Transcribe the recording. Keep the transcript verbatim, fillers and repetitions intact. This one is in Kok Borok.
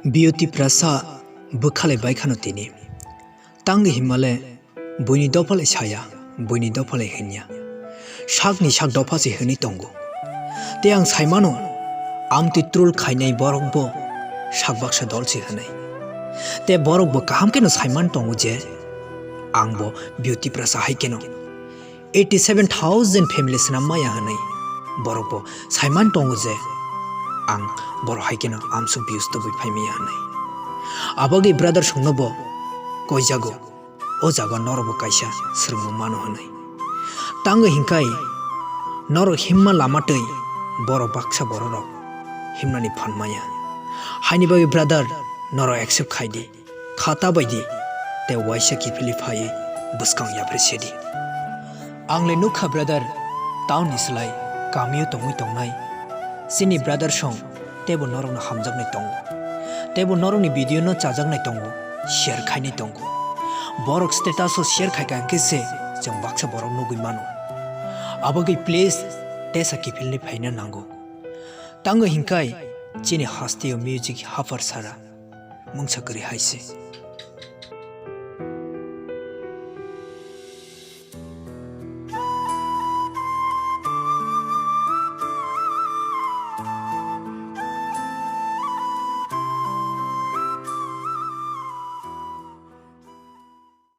Beauty Prasa bwkhalai bai khano tini. Tangwi himale buini dophalai saya, buini dophalai hinya. Sakni sak dopha se hwnwi tongo. Te ang saimano, amtwi troll khainai borok bo sak baksa dol se hwnwi. Te borok bo kaham kheno saiman tongo je ang bo Beauty Prasa hai kheno eighty seven thousand family swnam maya hwnwi borok bo saiman tongo je ang borok hai kheno amsuk views tubui phai maya hwnwi. Abagwi brother songno bo koijago, o jaga norok bo kaisa swrwngmung mano hwnwi. Tangwi hinkhai norok himma lama twi borok baksa bororok himnani phan maya. Haini bagwi brother norok accept khai di. Kha ta bai di, tei waisa kiphilwi phaiwi bwskang yapri se di. Ang le nukha brother, town ni slai kamio tongwi tongnai. Chini brother song teibo norokno hamjaknai tongo. Teibo norokni video no chajaknai tongo, share khainai tongo. Borok status o share khaikha hwnkhe se chwng baksa borok nugwi mano. Abagwi please tesa kiphilwi phaina nango. Tangwi hinkhai chini hasteo music hapar sara mungsa kwrwi hai se.